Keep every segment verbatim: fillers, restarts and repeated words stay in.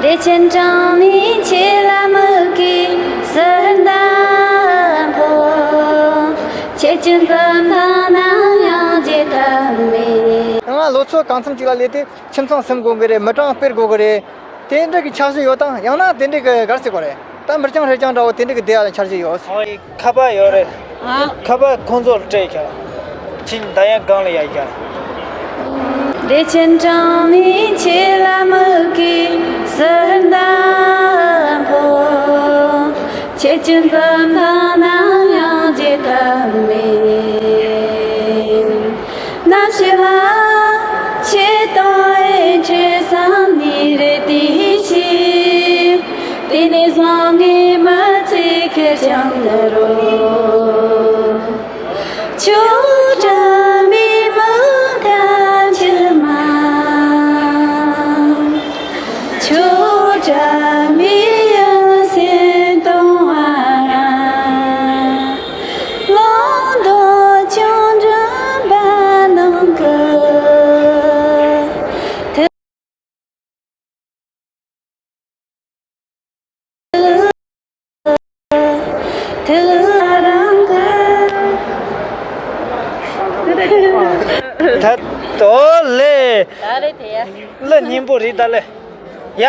བདེ་ཆེན་གྲངས་མེད་ཆེ་ལ་དམིགས་ཀྱིས་ཟིལ་གདམས་ཕོབ། ཆེ་ཆུང་ཙམ་དང་ནམ་ཡང་བརྗེད་ཐབས་མེད། ང་ལོ་ཚོད་གང་འཚམ་ཅིག་ལ་སླེབས་ཏེ་ཁྱིམ་ཚང་ཟིན་དགོས་ཀྱི་རེད། མི་གྲངས་སྤེལ་དགོས་ཀྱི་རེད། དེ་འདྲ་གི་འཆར་གཞི་ཡོད་དང་། ཡང་ན་དེ་འདྲ་གི་ག་རེ་ཟེར་དགོས་རེད། ད་མི་རྐྱང་རེ་རྐྱང་འདྲ་བོ་དེ་འདྲ་གི་བསྡད་ཡ་ལ་འཆར་གཞི་ཡོད། ཨོ་ཡི། ཁ་པར་ཡོད་རེད། ཨ། ཁ་པར་ཁོང་ཚོར་སྤྲད་ཡ། ཁྱིམ་མདའ་ཡང་སྒང་ལ་ཡ་ཡ། བདེ་ཆེན་གྲངས་མེད་ཆེ་ལ་དམིགས་ཀྱིས་ཟིལ་གདམས་ཕོབ། ཆེ་ཆུང་ཙམ་དང་ནམ་ཡང་བརྗེད་ཐབས་མེད། ནམ་ཞིག་ལ་ཆེ་དང་ཨེ་འཕྲད་བསམ་ནི་རེད་དེ་ཤེས། དེ་ནས་བཟུང་ངས་མི་ཚེ་ཁེར་རྐྱང་ནི་རུ། ཁྱོད་འདྲ་མི་མང་ཐམས་ཅད་མ། ཁྱོད་འདྲ་མི་ཡང་སེམས་གཏོང་བ། ལོ་ཐོ་ཆུང་འགྲམ་པ་ནང་གི། ད་དོ་ལེ། ད་རེད་དེ། གླུ་སྙན་པོ་རེད་ད་ལེ། ཡ།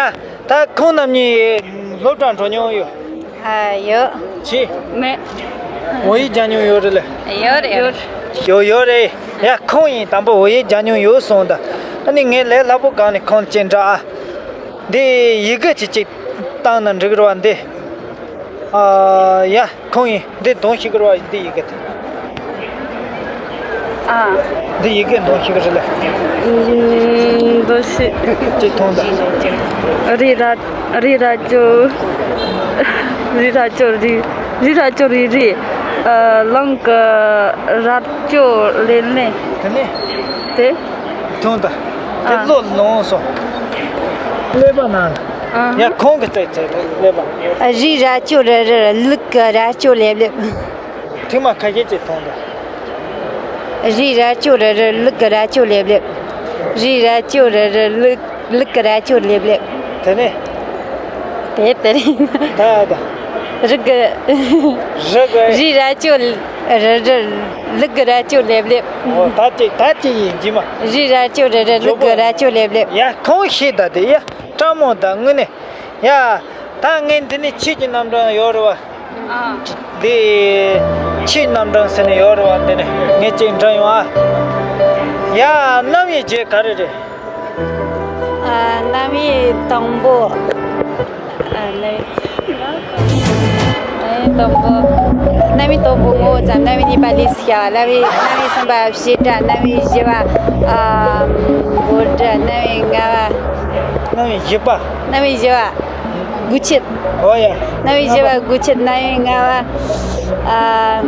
ད་ཁོང་རྣམ་གཉིས་སློབ་གྲྭ་འགྲོ་མྱོང་ཡོད། ཨ། ཡོད། ཅི། མེད། བོད་ཡིག་སྦྱང་མྱོང་ཡོད་རེད་ལེ། ཡོད་རེད། ཡོད། ཡོད་ཡོད་རེད། ཡ། ཁོང་ཡིན་དང་པོ་བོད་ཡིག་སྦྱང་མྱོང་ཡོད་གསུངས་ད། ཨ་ནི་ངས་ལས་སླ་པོ་གང་ནས་ཁོང་ཅི་འདྲ་ཨ། འདི་ཡི་གེ་ཅིག་ཅིག་བཏང་ན་འགྲིག་རེད་བ་འདི། ཨ། ཡ། ཁོང་ཡིན། འདི་འདོན་ཤེས་ཀྱི་རེད་བ། འདི་ཡི་གེ་དེ། ཨ། འདི་ཡི་གེ་འདོན་ཤེས་ཀྱི་རེད་ལ། ཨུམ། འདོན་ཤེས། ཅིག་མཐོང་དང་། རི་ར། རི་ར་ཅོ། རི་ར་ཅོ་རི། རི་ར་ཅོ་རི་རི། ཨ། ལང་གི་ར་ཅོ་ལེ་ལེ། དེ་ནས། དེ། མཐོང་དང་། དེ། ཨ། བློ་ལོངས་སོ། ཀླད་པ་ན། ཨ། ཡ། ཁོང་གི་རྩེད་རྩེད་ཀླད་པ། རི་ར་ཅོ་རི་རི། ལུག་གི་ར་ཅོ་ལེབ་ལེབ། ཐེངས་མ་ཁ་ཤས་ཅིག་མཐོང་དང་། རི་ར་ཅོ་རི་རི། ལུག་གི་ར་ཅོ་ལེབ་ལེབ། རི་ར་ཅོ་རི་རི། ལུག་ལུག་གི་ར་ཅོ་ལེབ་ལེབ། དེ་ནས། དེ་དེ་རེད། ད་ད། རི་གི། རི་གི། རི་ར་ཅོ་རི་རི། ལུག་གི་ར་ཅོ་ལེབ་ལེབ། ཨོ། ད་ཅིག་ད་ཅིག་ཡིན་གྱི་མ། རི་ར་ཅོ་རི་རི། ལུག་གི་ར་ཅོ་ལེབ་ལེབ། ཡ། ཁོང་ཤེས་ད་དེ་ཡ། སྤྲང་མོ་ད་དངོས་གནས། ཡ། ད་ངས་འདི་ནས་ཆོས་ཀྱི་རྣམ་གྲངས་ཡོད་རེད་བ། ཨ། འདི་ཆོས་རྣམ་གྲངས་ཟེར་ནས་ཡོད་རེད་བ། འདི་ནས་ངས་ཅིག་འདྲི་ཡོང་ཨ། ཡ། རྣམ་དབྱེ་བརྒྱད་ག་རེ་རེད། ཨ། རྣམ་དབྱེ་དང་པོ། ཨ། རྣམ་དབྱེ། རྣམ་དབྱེ་དང་པོ། རྣམ་དབྱེ་དང་པོ་ངོ་བོ་ཙམ། རྣམ་དབྱེ་གཉིས་པ་ལས་སུ་བྱ་བ། རྣམ་དབྱེ། རྣམ་དབྱེ་གསུམ་པ་བྱེད་སྒྲ། རྣམ་དབྱེ་བཞི་པ། ཨ། འབོད་སྒྲ། རྣམ་དབྱེ་ལྔ་པ། རྣམ་དབྱེ་བཞི་པ། རྣམ་དབྱེ་བཞི་པ། དགུ་བཅུད། ཨོ་ཡ། རྣམ་དབྱེ་བཞི་པ་དགུ་བཅུད། རྣམ་དབྱེ་ལྔ་པ། ཨ།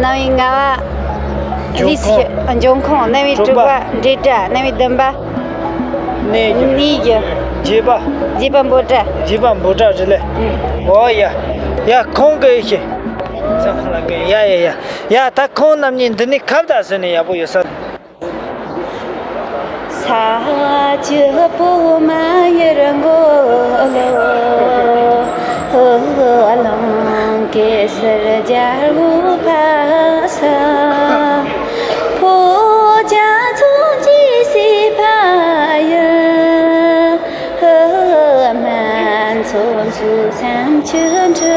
རྣམ་དབྱེ་ལྔ་པ། འབྱུང་ཁུངས། ལས་སུ། འབྱུང་ཁུངས། རྣམ་དབྱེ་དྲུག་པ། དྲུག་པ། འབྲེལ་སྒྲ། རྣམ་དབྱེ་བདུན་པ། གནས་རྒྱུ། གནས་རྒྱུ། བརྒྱད་པ། བརྒྱད་པ་འབོད་སྒྲ། བརྒྱད་པ་འབོད་སྒྲ་རེད་ལེ། ཨོ་ཡ། ཡ། ཁོང་གི་ཤེས། ཡ་ཡ་ཡ། ཡ། ད་ཁོང་རྣམ་གཉིས་འདི་ནས་ཁ་བརྡ་ཟེར་ནས་ཡག་པོ་ཡོད་ས། ས་བཅུ་པོ་མ་ཡུལ་མགོ་ལོག། ལང་ཀེ་སར་རྒྱལ་པོ་ཕ་ས། ཕོ་རྒྱ་ཚོ་ཇི་སྲིད་ཕ་ཡུལ། སྨན་ཚོགས་ཚོགས་སེམས་ཀྱི་འཁྲི་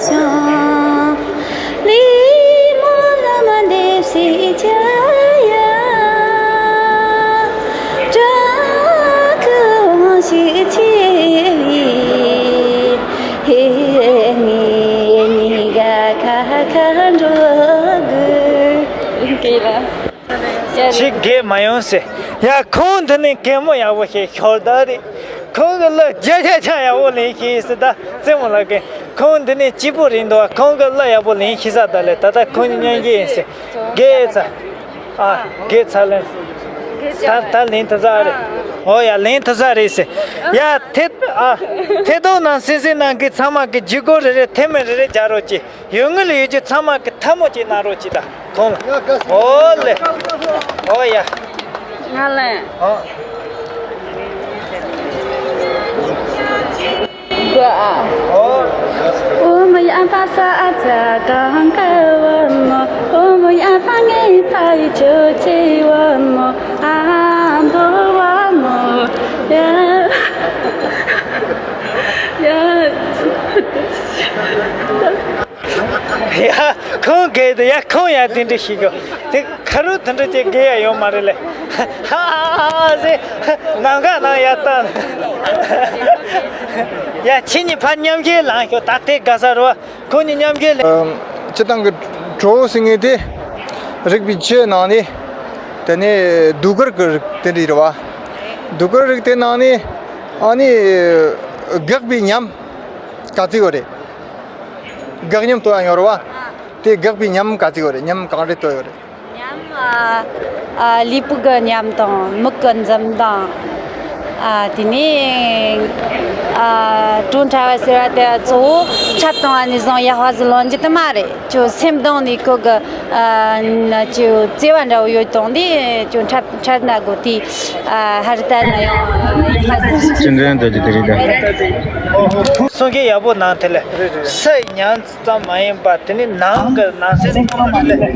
ཤིང་། ལས་མ་ལ་མ་འདེབས་སྲིད་ཀྱི་ཡ། བྲག་གི་དབང་ཕྱུག་ཆེ་བའི། ཧེ་ངེད་གཉིས་ཀ་ཁ་ཁ་འགྲོ་དགོས། ཆེ་གེ་མ་ཡོང་ཟེར། ཡ། ཁོང་འདི་ནས་གད་མོ་ཡག་པོ་བྱས་ཤོར་ད་རེད། ཁོང་གི་གླུ་རྒྱ་ཆ་ཆ་ཡག་པོ་ལེན་ཤེས་ཟེར། ད་རྩེད་མོ་ལ་གེ། ཁོང་འདི་ནས་སྐྱིད་པོ་རེད་འདུག་ཁོང་གི་གླུ་ཡག་པོ་ལེན་ཤེས་ས་ད་ལེ། ད་ལྟ་ཁོང་གཉིས་མཉམ་གྱི་ཡིན་ཟེར། གེ་ཚ། ཨ། གེ་ཚ་ལེན། ད་ད་ལེན་ཐུབ་ས་རེད། ཨོ་ཡ། ལེན་ཐུབ་ས་རེད་ཟེར། ཡ། ཐེ། ཨ། ཐེ་གཏོགས་ནང་སེ་སེ་ནང་གི་ཚང་མ་གི་ལྗིད་ཁོག་རེ་རེ་ཐེ་མེ་རེ་རེ་རྒྱག་རོགས་གྱིས། ཡོད་ངེས་ལ་ཡོད་རྒྱུ་ཚང་མ་གི་ཐལ་མོ་ཅིག་གནང་རོགས་གྱིས་ད་ཁོང་ལ། ཨོ་ལེ། ཨོ་ཡ། ང་ལེ། ཨོ། ཨོ། ཨོ་མོ་ཡ་ཕ་ས་ཨ་ཙ་གང་ག་བ་མོ། ཨོ་མོ་ཡ་ཕ་ངའི་ཕ་ཡི་ཆོས་ཆེ་བ་མོ། ཨ་མདོ་བ་མོ། ཡ་ཡ། ཡ། ཁོང་གིས་དེ་ཡ་ཁོང་ཡ་དེ་འདྲ་ཞིག་གོ། དེ་ཁ་རུ་དེ་འདྲ་ཅིག་གི་ཡ་ཡོད་མ་རེད་ལེ། ཧ་ཧ་ཧ་ཟེ། ནམ་མཁའ་ནང་ཡ་ལྟ། ཡ་ཁྱེད་གཉིས་ཕར་མཉམ་ཞིག་ལངས་ཤོག་ད་དེ་དགའ་ས་རེད་བ། ཁོང་གཉིས་མཉམ་ཞིག་ལངས། སྤྱིར་བཏང་གི་བྲོ་བོ་ཟེར་མཁན་དེ་རིག་པའི་ཆོས་ནང་ནས་དེ་ནས་ཟློས་གར་གྱི་རིགས་དེ་འདྲ་རེད་བ། ཟློས་གར་རིགས་དེ་ནང་ནས་ཨ་ནི་དགག་པའི་ཉམས་ག་ཚོད་ཡོད་རེད། དགག་ཉམས་ཏོ་ཡང་ཡོད་རེད་བ། དེ་དགག་པའི་ཉམས་ག་ཚོད་ཡོད་རེད། ཉམས་གང་རེ་ཏོ་ཡོད་རེད། ཉམས། ཨ། ཨ། ལུས་པོ་གི་ཉམས་དང་མིག་གི་འཛུམ་དང་། ཨ། དེ་ནས། ཨ། བྲོ་འཁྲབ་པ་ཟེར་བ་དེ་གཙོ་བོ་འཁྲབ་བཏང་བ་ནས་བཟུང་ཡག་པ་ཟིག་ལོན་རྒྱུ་དེ་མ་རེད། ཁྱོད་སེམས་གཏིང་ནས་ཁོ་གི། ཨ། ཁྱོད་བརྩེ་བ་འདྲ་བོ་ཡོད་དང་དེ་ཁྱོད་འཁྲབ་འཁྲབ་ན་དགོས་དེ། ཨ། ཧར་ལྟ་ན་ཡང་ཡག་པ་ཟིག་སྤྱི་འགྲན་དུ་ཅི་དེ་རེད་ད། གསུང་སྐད་ཡག་པོ་གནང་དེ་ལས་སེ་ཉན། ཙམ་མ་ཡིན་པ་དེ་ནི་ནང་གི་ནང་སེམས་ཚང་མ་ལས་འདི་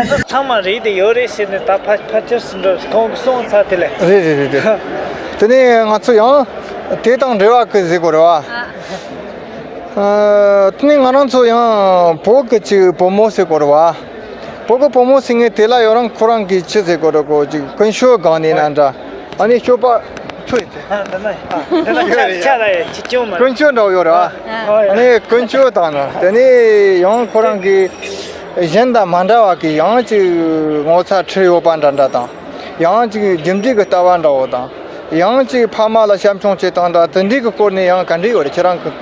ཚོ་ཚང་མ་རེད་དེ་ཡོད་རེད་ཟེར་ནས་ད་ཕ་ཕལ་ཆེར་ཟིན་འགྲོ་ཁོང་གི་གསུངས་ཚར་དེ་ལས། རེད་རེད་རེད་རེད། དེ་ནས་ང་ཚོ་ཡང་དེ་དང་འབྲེལ་བ་གི་ཟེར་དགོས་རེད་བ། ཨ། དེ་ནས་ང་རང་ཚོ་ཡང་བོད་ཀྱི་ཅིག་བུ་མོ་ཟེར་དགོས་རེད་བ། བོད་ཀྱི་བུ་མོ་ཟེར་མཁན་དེ་ལ་ཡང་རང་ཁོ་རང་གིས་ཅི་ཟེར་དགོས་རེད་གོ་ཅིག་ཀུན་སྤྱོད་སྒང་ནས་ན་འདྲ། ཨ་ནི་སྤྱོད་པ་ཁྱོད་ཡིན་ཏེ། ཨ། འདི་ན་ཡིན། འདི་ན་ཆ་ཆ་ལ་ཡ་ཁྱི་ཅུང་མ། ཀུན་སྤྱོད་འདྲ་བོ་ཡོད་རེད་བ། ཨ། ཨ་ནི་ཀུན་སྤྱོད་དང་ན་དེ་ནས་ཡང་ཁོ་རང་གི་གཞན་དང་མ་འདྲ་བ་གི་ཡང་ཅིག་ངོ་ཚ་ཁྲེལ་ཡོད་པ་འདྲ་འདྲ་དང་། ཡང་ཅིག་རྒྱུ་འབྲས་ཀྱི་ལྟ་བ་འདྲ་བོ་དང་། ཡང་ཅིག་ཕ་མ་ལ་བྱམས་སྐྱོང་བྱེད་སྟངས་དང་དེ་འདྲའི་གི་སྐོར་ནས་ཡང་ག་འདྲ་ཡོད་རེད་ཁྱེད་རང་གི།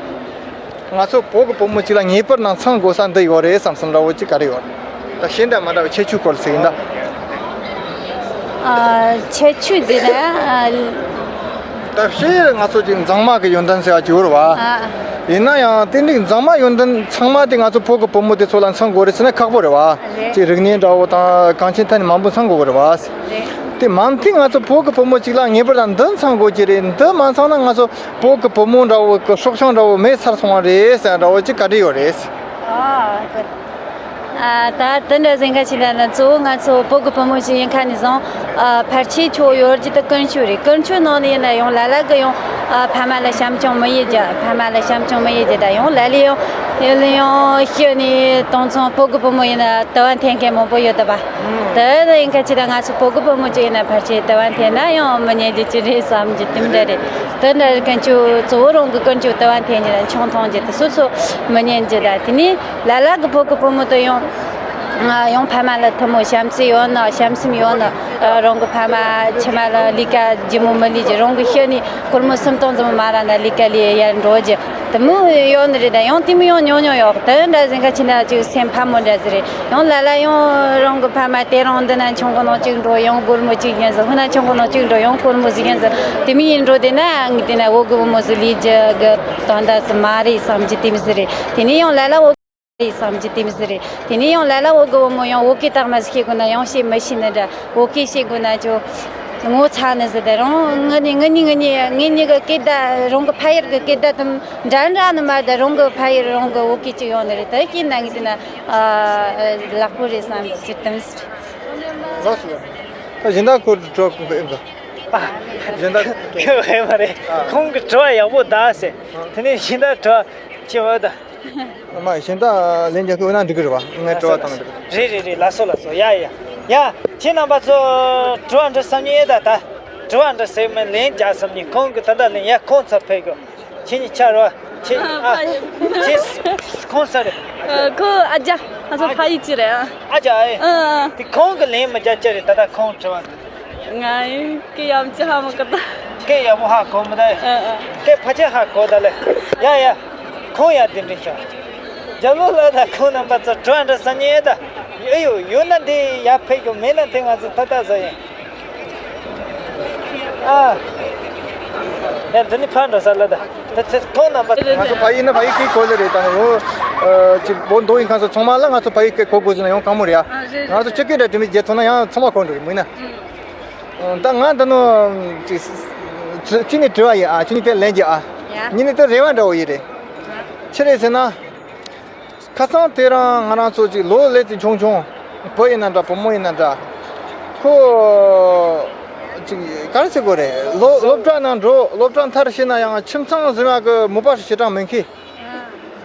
ང་ཚོ་བོད་ཀྱི་བུ་མོ་གཅིག་ལ་ངེས་པར་དུ་ཚང་དགོས་ས་འདི་ཡོད་རེད་བསམ་བསམ་འདྲ་བོ་གཅིག་ག་རེ་ཡོད། ད་གཞན་དང་མ་འདྲ་བའི་ཁྱད་ཆོས་སྐོར་ཟེར་ཡིན་ད། ཨ། ཁྱད་ཆོས་ཟེར་ན། ཨ། ད་སྤྱིར་ང་ཚོ་གཅིག་མཛངས་མ་གི་ཡོན་ཏན་ཟེར་བ་གཅིག་ཡོད་རེད་བ། ཨ། ཡིན་ན་ཡང་དེ་འདྲའི་མཛངས་མ་ཡོན་ཏན་ཚང་མ་དེ་ང་ཚོ་བོད་ཀྱི་བུ་མོ་དེ་ཚོ་ལ་ཚང་དགོས་རེད་ཟེར་ན་ཁག་པོ་རེད་བ། རེད། གཅིག་རིག་གནས་འདྲ་བོ་དང་གང་ཅིའི་ཐད་ནས་མང་པོ་ཚང་དགོས་རེད་བ། རེད། དེ་མ་མཐུན་ང་ཚོ་བོད་ཀྱི་བུ་མོ་གཅིག་ལ་ངེས་པར་དུ་འདི་ཚང་དགོས་ཀྱི་རེད། འདི་མ་ཚང་ན་ང་ཚོ་བོད་ཀྱི་བུ་མོ་འདྲ་བོ་གི་སྲོག་ཤིང་འདྲ་བོ་མེད་ཚར་སོང་བ་རེད་ཟེར་འདྲ་བོ་གཅིག་ག་འདྲ་ཡོད་རེད། ཨ། ཨ། ད་དེ་འདྲ་ཟེར་མཁན་ཞིག་ལ་ན་གཙོ་བོ་ང་ཚོ་བོད་ཀྱི་བུ་མོ་ཞིག་ཡིན་མཁན་ནས་བཟུང་། ཨ། ཕལ་ཆེར་ཁྱོད་ཡོད་རྒྱུ་དེ་ཀུན་སྤྱོད་རེད། ཀུན་སྤྱོད་ནང་ནས་ཡིན་ན་ཡང་ལ་ལ་གི་ཡང་། ཨ། ཕ་མ་ལ་བྱམས་སྐྱོང་མི་ཡེད་རྒྱུ། ཕ་མ་ལ་བྱམས་སྐྱོང་མི་ཡེད་རྒྱུ་ད་ཡང་ལ་ལས་ཡང་ཡང་ལས་ཡང་ཤི་ནས་དེང་སང་བོད་ཀྱི་བུ་མོ་ཡིན་ན་དུ་བ་འཐེན་མཁན་མང་པོ་ཡོད་ད་པ། དེ་ཡིན་མཁན་ཅི་ད་ང་ཚོ་བོད་ཀྱི་བུ་མོ་ཅིག་ཡིན་ན་ཕལ་ཆེར་དུ་བ་འཐེན་ན་ཡང་མི་ཉན་རྒྱུ་ཅི་རེད་བསམ་རྒྱུ་དེ་འདྲ་རེད། དེ་འདྲ་ཀུན་སྤྱོད་གཙོ་བོ་རང་གི་ཀུན་སྤྱོད་དུ་བ་འཐེན་རྒྱུ་ན་ཆང་འཐུང་རྒྱུ་དེ་སོ་སོ་མི་ཉན་རྒྱུ་ད། དེ་ནས་ལ་ལ་གི་བོད་ཀྱི་བུ་མོ་དེ་ཡང་ཡང་ཕ་མ་ལ་ཐུ་མོ་བྱམས་བརྩེ་ཡོད་ན་བྱམས་སེམས་ཡོད་ན། རང་གི་ཕ་མ་ཕྱི་མ་ལ་ལས་ཀ་ལྗིད་མོ་མི་ལས་རྒྱུ། རང་གི་ཤི་ནས་སྒོར་མོ་སུམ་སྟོང་ཙམ་མ་རག་ན་ལས་ཀ་ལས་ཡར་འགྲོ་རྒྱུ་དེ་མོ་ཡོད་ནི་རེད། ད་ཡང་དེ་མོ་ཡང་ཉུང་ཉུང་ཡོད། དེ་འདྲ་ཟེར་མཁན་ཅི་ན་ཅིག་སེམས་ཕམ་མོ་འདྲ་ཟིག་རེད། ཡང་ལ་ལ་ཡང་རང་གི་ཕ་མ་དེ་རང་འདི་ན་ཆང་ཁང་ནང་གཅིག་འགྲོ་ཡང་སྒོར་མོ་གཅིག་ཉན་ཟིག་ཧུ་ན་ཆང་ཁང་ནང་གཅིག་འགྲོ་ཡང་སྒོར་མོ་ཟིག་ཉན་ཟིག་དེ་མོ་ཡིན་འགྲོ་དེ་ན་ངས་དེ་ན་བོད་ཀྱི་བུ་མོ་ཟིག་ལས་རྒྱུ་གི་དོན་དག་ཟིག་མ་རེད་བསམ་རྒྱུ་དེ་མོ་ཟིག་རེད། དེ་ནས་ཡང་ལ་ལ་བོད། རེད་བསམ་རྒྱུ་དེ་མོ་ཟིག་རེད། དེ་ནས་ཡང་ལ་ལ་བོད་ཀྱི་བུ་མོ་ཡང་བོད་སྐད་དག་མ་ཟིག་ཤེས་དགོས་ན་ཡང་ཤེས་མི་ཤེས་ནི་འདྲ། བོད་སྐད་ཤེས་དགོས་ན་ཅོ། ངོ་ཚ་ནི་ཟིག་དེ་རང་ངི་ནི་ངི་ནི་ངི་ནི་ངི་ནི་གི་སྐད་བརྡ་རང་གི་ཕ་ཡུལ་གི་སྐད་བརྡ་དང་འདྲ་འདྲ་ནི་མ་རེད། རང་གི་ཕ་ཡུལ་རང་གི་བོད་སྐད་ཅིག་ཡོང་ནི་རེད། དེ་ཤེས་ན་ངས་དེ་ན་ལག་པོ་རེད་བསམ་རྒྱུ་དེ་མོ་ཟིག་རེད། ལགས་སོ། ད་གཞན་དག་ཁོ་དྲི་བ་ཁོང་གི་ཨེ་འདུག་གཞན་དག་ཁོ་ཨེ་མ་རེད། ཁོང་གི་དྲི་བ་ཡག་པོ་གདའ་ཟེར། དེ་ནས་གཞན་དག་དྲི་བ་ཅི་འོ་ད། མ་གཞན་དག་ལན་རྒྱག་གི་འོ་ན་འགྲིག་གི་རེད་བ། ངས་དྲི་བ་བཏང་གི་འདུག་རེད་རེད་རེད། ལགས་སོ་ལགས་སོ། ཡ་ཡ་ཡ། ཁྱེད་རྣམ་པ་ཚོ་དྲི་བ་འདྲི་བསམ་མཁན་ཡོད་ད་ད། དྲི་བ་འདྲི་ཟེར་མིན་ལན་རྒྱག་བསམ་མཁན། ཁོང་གི་ད་ལྟ་ལན་ཡ་ཁོང་ཚོ་ཕེབས་དགོས། ཁྱེད་གཉིས་ཆ་རོ། ཁྱེད་ཨ། ཁྱེད་ཁོང་ས་རེད། ཁོ་ཨ་ཅག་ང་ཚོ་ཕ་ཡུལ་གཅིག་རེད་ཨ། ཨ་ཅག་ཨེ། ཨ། དེ་ཁོང་གི་ལན་མི་རྒྱག་ཅི་རེད་ད་ད་ཁོང་དྲི་བ་འདི། ང་ཡིན་སྐད་ཡམ་ཅི་ཧ་མི་གོ་ད། སྐད་ཡག་པོ་ཧ་གོ་མི་ད། ཨ་ཨ། སྐད་ཕལ་ཆེར་ཧ་གོ་ད་ལེ། ཡ་ཡ། ཁོང་ཡ་དེ་འདྲི་ཤོག་རྒྱབ་ལོགས་ལ་ད་ཁོང་རྣམ་པ་ཚོ་དྲི་བ་འདྲི་ས་ཉེ་ད། ཨེ་ཡོ་ཡོད་ན་དེ་ཡ་ཕེབས་ཀྱི་མེད་ན་དེ་ང་ཚོ་ད་ད་ཟ་ཡིན། ཨ། ཡ་འདི་ནི་ཕར་འགྲོ་ས་ལ་ད། ད་ཚེ་ཁོང་རྣམ་པ། ང་ཚོ་ཕ་ཡུལ་ན་ཕ་ཡུལ་སྐད་གོ་ལེ་རེད་ད་ནི་ཡོ། ཅིག་བོད་མདོ་ཡིན་ཁང་ཚོ་ཚང་མ་ལ་ང་ཚོ་ཕ་ཡུལ་སྐད་གོ་དགོས་ཟེར་ན་ཡང་དཀའ་མོ་རེད་ཨ། ང་ཚོ་སྤྱི་སྐད་འདྲ་དྲི་མི་བརྒྱབ་ཐུབ་ན་ཡང་ཚང་མ་གོ་འགྲོ་གི་མིན་ན། ད་ང་ད་ནོ། ཅི་ནི་དྲི་བ་ཡིན་ཨ། ཅི་ནི་དེ་ལན་རྒྱག་ཨ། ཡ། ཉིན་ནི་དེ་རེ་བ་འདྲ་བོ་ཡིན་རེད། ཆི་རེད་ཟེར་ན། ཁ་སང་དེ་རང་ང་རང་ཚོ་ཅིག་ལོ་ལས་ཏེ་ཆུང་ཆུང་། བུ་ཡིན་ན་འདྲ་བུ་མོ་ཡིན་ན་འདྲ། ཁོ་ཅིག་ག་རེ་ཟེར་དགོས་རེད། ལོ་སློབ་གྲྭ་ནང་འགྲོ། སློབ་གྲྭ་མཐར་ཕྱིན་ན་ཡང་ཁྱིམ་ཚང་བཟོས་ན་གི་མོས་པ་ཞེ་དྲག་མེད་མཁན།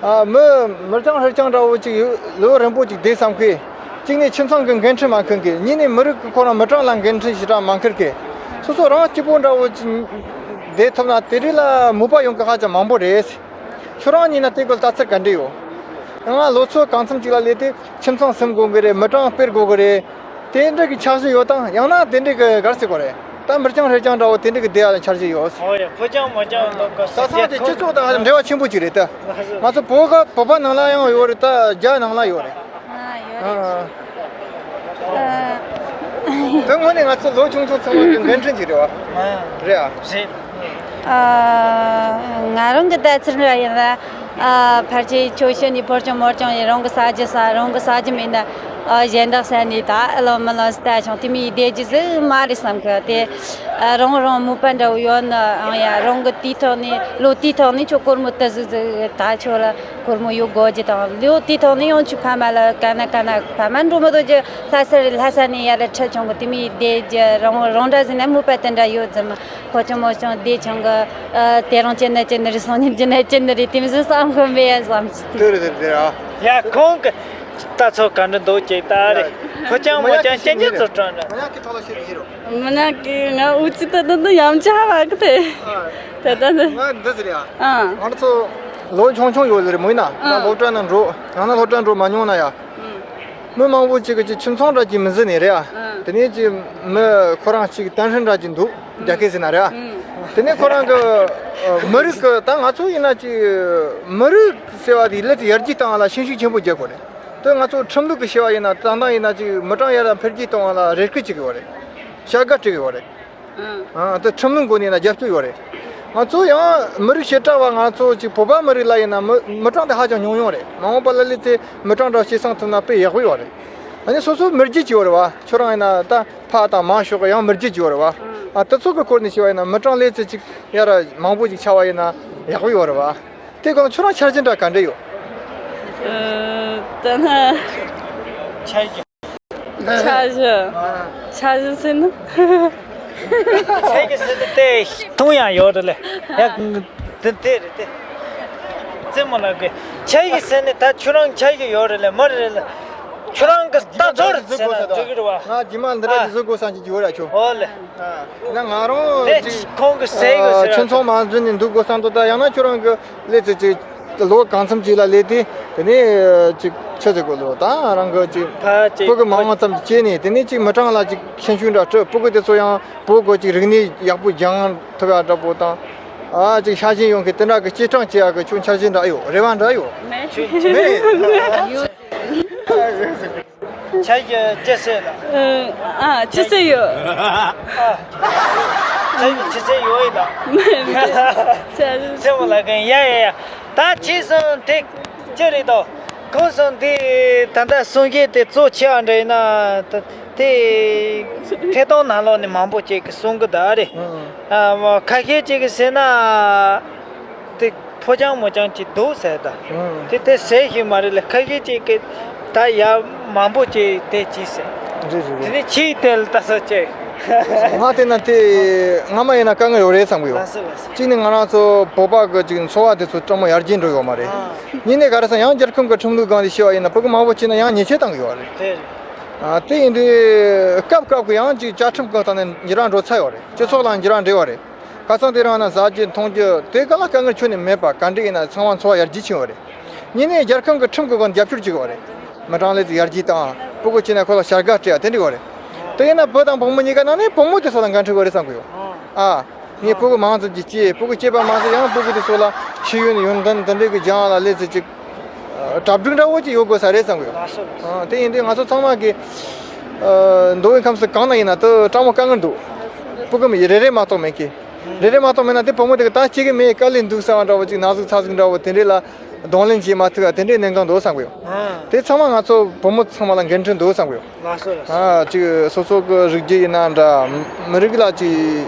ཨ། མི་མི་རྐྱང་ཧྲི་རྐྱང་འདྲ་བོ་ཅིག་ཡོད། ལོ་རིང་པོ་ཅིག་བསྡད་བསམ་མཁན། གཅིག་ནས་ཁྱིམ་ཚང་གི་འགན་འཁྲི་མ་འཁུར་མཁན། གཉིས་ནས་མི་རིགས་ཀྱི་ཁོ་རང་མི་གྲངས་ལ་འགན་འཁྲི་ཞེ་དྲག་མ་འཁུར་མཁན། སོ་སོ་རང་སྐྱིད་པོ་འདྲ་བོ་ཅིག་བསྡད་ཐུབ་ན་དེ་རིགས་ལ་མོས་པ་ཡོང་མཁན་ཧ་ཅང་མང་པོ་རེད། ཁྱོད་རང་ཡིན་ན་དེ་སྐོར་ལྟ་ཚུལ་ག་འདྲ་ཡོད། ཡང་ང་ལོ་ཚོད་གང་འཚམ་ཅིག་ལ་སླེབས་ཏེ་ཁྱིམ་ཚང་ཟིན་དགོས་གི་རེད། མི་གྲངས་སྤེལ་དགོས་གི་རེད། དེ་འདྲ་གི་འཆར་གཞི་ཡོད་དམ། ཡང་ན་དེ་འདྲ་གི་ག་རེ་ཟེར་དགོས་རེད། ད་མི་རྐྱང་ཧྲི་རྐྱང་འདྲ་བོ་དེ་འདྲ་གི་བསྡད་ཡ་འཆར་གཞི་ཡོད། ཨོ་ཡ། ཕོ་རྐྱང་མོ་རྐྱང་ལོག་ག་ད་ཚང་དེ་སྤྱི་ཚོགས་དང་འབྲེལ་བ་ཆེན་པོ་ཅིག་རེད་ད། ང་ཚོ་བོད་ག་བོད་པ་ནང་ལ་ཡང་ཡོད་རེད། ད་རྒྱ་ནང་ལ་ཡོད་རེད། ཨ། ཡོད་རེད། ཨ། ཨ། དོན་དངོས་ནས་ང་ཚོ་ལོ་ཆུང་ཆུང་ཚང་མ་གི་འགན་འཁྲི་ཅིག་རེད་བ། ཨ། རེད་ཨ། རེད། ཨ། ང་རང་གི་ལྟ་ཚུལ་འདྲ་ཡིན་ན། ཨ། ཕལ་ཆེར་ཁྱོད་ཤི་ནས་ཕོ་རྐྱང་མོ་རྐྱང་ཡིན། རང་གི་ཟ་རྒྱུ་ཟ། རང་གི་ཟ་རྒྱུ་མེད་ན། ཨ། གཞན་དག་ཟ་ནས་ད་ཨ་ལོ་མི་ལོ་ཟ་བཏང་བྱུང་། དེ་མིན་བསྡད་རྒྱུ་ཟིག་མ་རེད་བསམ་གི། དེ། ཨ། རང་རང་མོས་པ་འདྲ་བོ་ཡོད་ན་ཨང་ཡ། རང་གི་དེའི་ཐོག་ནས་ལོ་དེའི་ཐོག་ནས་ཁྱོད་སྒོར་མོ་དུ་ཟིག་ཟིག་ད་ཁྱོད་ལ་སྒོར་མོ་ཡོད་དགོས་རྒྱུ་དང་། ལོ་དེའི་ཐོག་ནས་ཡང་ཁྱོད་ཕ་མ་ལ་ག་ན་ག་ན་ཕ་མ་འགྲོ་མི་འདོད་རྒྱུ། ལྷ་ས་རེད། ལྷ་ས་ནས་ཡར་ཁྲིད་བྱུང་གི། དེ་མིན་བསྡད་རྒྱུ་རང་རང་འདྲ་ཟིག་ན་མོས་པ་དེ་འདྲ་ཡོད་ཙམ། ཕོ་རྐྱང་མོ་རྐྱང་བསྡད་བྱུང་གི། ཨ། དེ་རིང་ཅི་ནས་ཅི་ནས་རེད། སང་ཉིན་ཅི་ནས་ཅི་ནས་རེད། དེ་མི་ཟིག་བསམ་གི་མེད་ཡ་བསམ་གི། དེ་རེད་དེ་རེད་ཨ། ཡ། ཁོང་གི་ལྟ་ཚུལ་ག་འདྲ་འདུག་ཅིག་ལྟ་རེད། ཕོ་རྐྱང་མོ་རྐྱང་ཅན་ཅན་ཚོ་དྲང་ར། མ་ཡ་ཁི་ཐོག་ལ་ཤེས་ཀྱི་ཡིན་རོ། མ་ན་གི་ང་འུ་ཅི་ད་ད་ད་ཡམ་ཆ་བ་གི་དེ། ད་ད་ད། ང་འདི་ཟེར་ཡ། ཨ། ང་ཚོ་ལོ་ཆུང་ཆུང་ཡོད་ལེ་རེད་མོ་ཡིན་ན། ང་ཨ། སློབ་གྲྭ་ནང་འགྲོ། ཡང་ན་སློབ་གྲྭ་འགྲོ་མ་མྱོང་ན་ཡ། ཨུ། མི་མང་པོ་ཅིག་གི་ཅིག་ཁྱིམ་ཚང་འདྲ་ཅིག་མི་ཟིན་ནས་རེད་ཨ། ཨ། དེ་ནས་ཅིག་མི་ཁོ་རང་ཅིག་བརྟན་ཧྲིན་འདྲ་ཅིག་འདུག་རྒྱ་སྐད་ཟེར་ན་རེད་ཨ། ཨུ། དེ་ནས་ཁོ་རང་གི་ཨ། མི་རིགས་གི་ད་ང་ཚོ་ཡིན་ན་ཅིག་མི་རིགས་ཟེར་བ་དེ་ལས་ཡར་རྒྱས་བཏང་བ་ལ་ཤན་ཤུགས་ཆེན་པོ་རྒྱག་དགོས་རེད། དེ་ང་ཚོ་ཁྲིམས་ལུགས་ཀྱི་བྱ་བ་ཡིན་ན་ཏན་ཏན་ཡིན་ན་ཅིག་མི་གྲངས་ཡར་འཕེལ་རྒྱས་གཏོང་བ་ལ་རེ་སྐུལ་བྱེད་དགོས་རེད། བྱ་དགའ་སྤྲད་དགོས་རེད། ཨང་། ཨ། དེ་ཁྲིམས་ལུགས་སྒོ་ནས་ན་རྒྱབ་སྐྱོར་ཡོད་རེད། ང་ཚོ་ཡང་མི་རིགས་བྱེ་བྲག་པ་ང་ཚོ་ཅིག་བོད་པ་མི་རིགས་ལ་ཡིན་ན་མི་མི་གྲངས་དེ་ཧ་ཅང་ཉུང་ཉུང་རེད། མ་འོངས་པ་ལ་སླེབས་ཚེ་མི་གྲངས་འདྲ་སྐྱེད་སྲིང་ཐུབ་ན་དཔེ་ཡག་པོ་ཡོད་རེད། ཨ་ནི་སོ་སོ་མི་རྒྱུད་ཅིག་ཡོད་རེད་བ། ཁྱོད་རང་ཡིན་ན་ད་ཕ་དང་མ་ཤོག་གི་ཡང་མི་རྒྱུད་ཅིག་ཡོད་རེད་བ། ཨ། དེ་ཚོ་གི་སྐོར་ནས་བཤད་པ་ཡིན་ན་མི་གྲངས་སླེབས་ཚེ་ཅིག་ཡར་མང་པོ་ཅིག་ཆགས་པ་ཡིན་ན་ཡག་པོ་ཡོད་རེད་བ། དེ་གང་ཁྱོད་རང་འཆར་གཞི་འདྲ་ག་འདྲ་ཡོད། ཨ། ད་ན། འཆར་གཞི། འཆར་གཞི། འཆར་གཞི་ཟེར་ན། འཆར་གཞི་ཟེར་ན་དེ་མཐོང་ཡང་ཡོད་རེད་ལེ། ཡ། དེ་དེ་རེད་དེ། རྩེད་མོ་ལགས་ཀྱི་འཆར་གཞི་ཟེར་ནས་ད་ཁྱོད་རང་འཆར་གཞི་ཡོད་རེད་ལེ་མ་རེད་ལེ། ཁྱོད་རང་གི་ལྟ་ཚུལ་ཟེར་ན་འགྲིག་གི་རེད་བ། ང་རྗེས་མ་འདི་འདྲ་ཨ། ཅིག་བཟོ་དགོས་བསམ་གྱི་ཡོད་ར་ཁྱོད། ཨོ་ལེ། ཨ། ན་ང་རང་དེ་ཅིག་ཁོང་གི་ཟས་གི་ཨ། ཟེར་ཁྱིམ་ཚང་མ་འཛུལ་ནས་འདུག་དགོས་བསམ་འདུག་ད་ཡང་ན་ཁྱོད་རང་གི་སླེབས་ཚེ་ཅིག་ལོ་གང་འཚམ་ཅིག་ལ་སླེབས་ཏེ་དེ་ནས་ཅིག་ཆི་ཟེར་དགོས་ལོ། ད་རང་གི་ཅིག་ཕ་ཅིག་སྤུ་གུ་མང་བ་ཙམ་ཅིག་སྐྱེས་ནས་དེ་ནས་ཅིག་མི་གྲངས་ལ་ཅིག་ཤན་ཤུགས་འདྲ་སྤྲོད། སྤུ་གུ་དེ་ཚོ་ཡང་བོད་གོ་ཅིག་རིག་གནས་ཡག་པོ་སྦྱང་ཐུབ་ཡ་འདྲ་པོ་དང་། ཨ། ཅིག་ཤ་ཞེན་ཡོང་མཁན་དེ་འདྲ་གི་སྐྱེད་སྲིང་བྱེད་ཡ་གི་ཁྱོད་འཆར་གཞི་འདྲ་ཡོད། རེ་བ་འདྲ་ཡོད། མེད། མེད། འཆར་གཞི་ཅི་ཟེར་ལ། ཨ། ཅི་ཟེར་ཡོད། ཨ། འཆར་གཞི་ཅི་ཟེར་ཡོད་ཡིན་ལ། མེད་མེད། འཆར་གཞི། སེམས་ལ་གན་ཡ་ཡ་ཡ། ད་ཅི་སོང་དེ་ཅི་རེད་དོ། ཁོང་སོང་དེ་ད་ལྟ་གསུང་བཤད་དེ་གཙོ་ཆེ་བ་འདྲ་ཡིན་ན་ད་དེ་ཐད་གཏོང་ནང་ལོགས་ནས་མང་པོ་ཅིག་གིས་གསུང་གི་གདའ་རེད། ཨ། ཁ་ཤས་ཅིག་གིས་ཟེར་ན། དེ་ཕོ་རྐྱང་མོ་རྐྱང་ཅིག་འདུག་ཟེར་ད། ཨང་། དེ་དེ་ཟེར་ཞིག་མ་རེད་ལ། ཁ་ཤས་ཅིག་གིས་ད་ཡ་མང་པོ་ཅིག་དེ་ཅིག་ཟེར། རེད་རེད་དེ་རེད། ནི་ཕྱིའི་དེ་ལ་ལྟ་ས་ཅིག་ང་དེ་ན་དེ་སྔ་མ་ཡིན་ན་དཀའ་ངལ་ཡོད་རེད་བསམ་གི་ཡོད། ལགས་སོ་ལགས་སོ། གཅིག་ནི་ང་རང་ཚོ་བོད་པ་གི་ཅིག་འཚོ་བ་དེ་ཚོ་སྤྲང་མོ་ཡར་རྒྱས་འགྲོ་ཡོད་མ་རེད། ཨང་། གཉིས་ནས་ག་རེ་ཟེར་ཡང་རྒྱལ་ཁབ་གི་ཁྲིམས་ལུགས་སྒང་དེ་བཤད་པ་ཡིན་ན་སྤུ་གུ་མང་པོ་སྐྱེས་ན་ཡང་ཉེས་ཆད་བཏང་གི་ཡོད་རེད། དེ་རེད། ཨ། དེ་ཡིན་དུས་སྐབས་སྐབས་གི་ཡང་ཅིག་བཅའ་ཁྲིམས་སྒང་ཐོག་ནས་འགྱུར་བ་འགྲོ་ཚར་ཡོད་རེད། སྤྱི་ཚོགས་ལའང་འགྱུར་བ་འགྲོ་བ་རེད། ཁ་སང་དེ་རིང་ན་ཟ་རྒྱུ་འཐུང་རྒྱུ་དེ་ག་ལ་དཀའ་ངལ་ཁྱོན་ནས་མེད་པ། ག་འདྲ་ཡིན་ན་ཚང་མ་འཚོ་བ་ཡར་རྒྱས་ཕྱིན་པ་རེད། གཉིས་ནས་རྒྱལ་ཁབ་ཀྱི་ཁྲིམས་ཀྱི་སྒོ་ནས་རྒྱབ་སྐྱོར་བྱེད་དགོས་པ་རེད། མི་གྲངས་ལས་ཚོ་ཡར་རྒྱས་དང་སྤུ་གུ་སྐྱེས་ན་ཁོ་ལ་བྱ་དགའ་སྤྲད་ཡ་དེ་འདྲ་དགོས་རེད། དེ་ཡིན་ན་བུ་དང་བུ་མོ་གཉིས་ཀ་ནང་ནས་བུ་མོ་དེ་ཚོ་ལ་འགན་འཁྲི་དགོས་རེད་བསམ་གི་ཡོད། ཨ། ངས་སྤུ་གུ་མང་ཙམ་ཅིག་སྐྱེས། སྤུ་གུ་སྐྱེས་པ་མང་ཙམ་ཡང་སྤུ་གུ་དེ་ཚོ་ལ་ཤེས་ཡོན་ཡོན་ཏན་དེ་འདྲ་གི་སྦྱང་ཡ་ལ་ལས་ཚོ་ཅིག་གྲ་སྒྲིག་འདྲ་བོ་ཅིག་ཡོད་དགོས་ས་རེད་བསམ་གི་ཡོད། ལགས་སོ་ལགས་སོ། ཨ། དེ་ཡིན་དུས་ང་ཚོ་ཚང་མ་གི་ཨ། མདོ་དབུས་ཁམས་གསུམ་གང་ན་ཡིན་ན་དེ་སྤྲང་མོ་དཀའ་ངལ་འདུག་སྤུ་གུ་མི་རེ་རེ་མ་གཏོགས་མེད་ཀི། རེ་རེ་མ་གཏོགས་མེད་ན་དེ་བུ་མོ་དེ་གི་ད་སྐྱེ་གི་མེད། དཀའ་ལས་འདུག་བསམ་པ་འདྲ་བོ་ཅིག་ན་ཟུག་ཚ་ཟུག་འདྲ་བོ་དེ་འདྲས་ལ་གདོང་ལེན་བྱེད་མ་ཐུབ་པ་དེ་འདྲས་གནད་འགག་འདུག་བསམ་གི་ཡོད། ཨ། དེ་ཚང་མ་ང་ཚོ་བུ་མོ་ཚང་མ་ལ་འགན་འཁྲི་འདུག་བསམ་གི་ཡོད། ལགས་སོ་ལགས་སོ། ཨ། ཅིག་སོ་སོ་གི་རིགས་རྒྱུད་ཡིན་ན་འདྲ། མི་རིགས་ལ་ཅིག་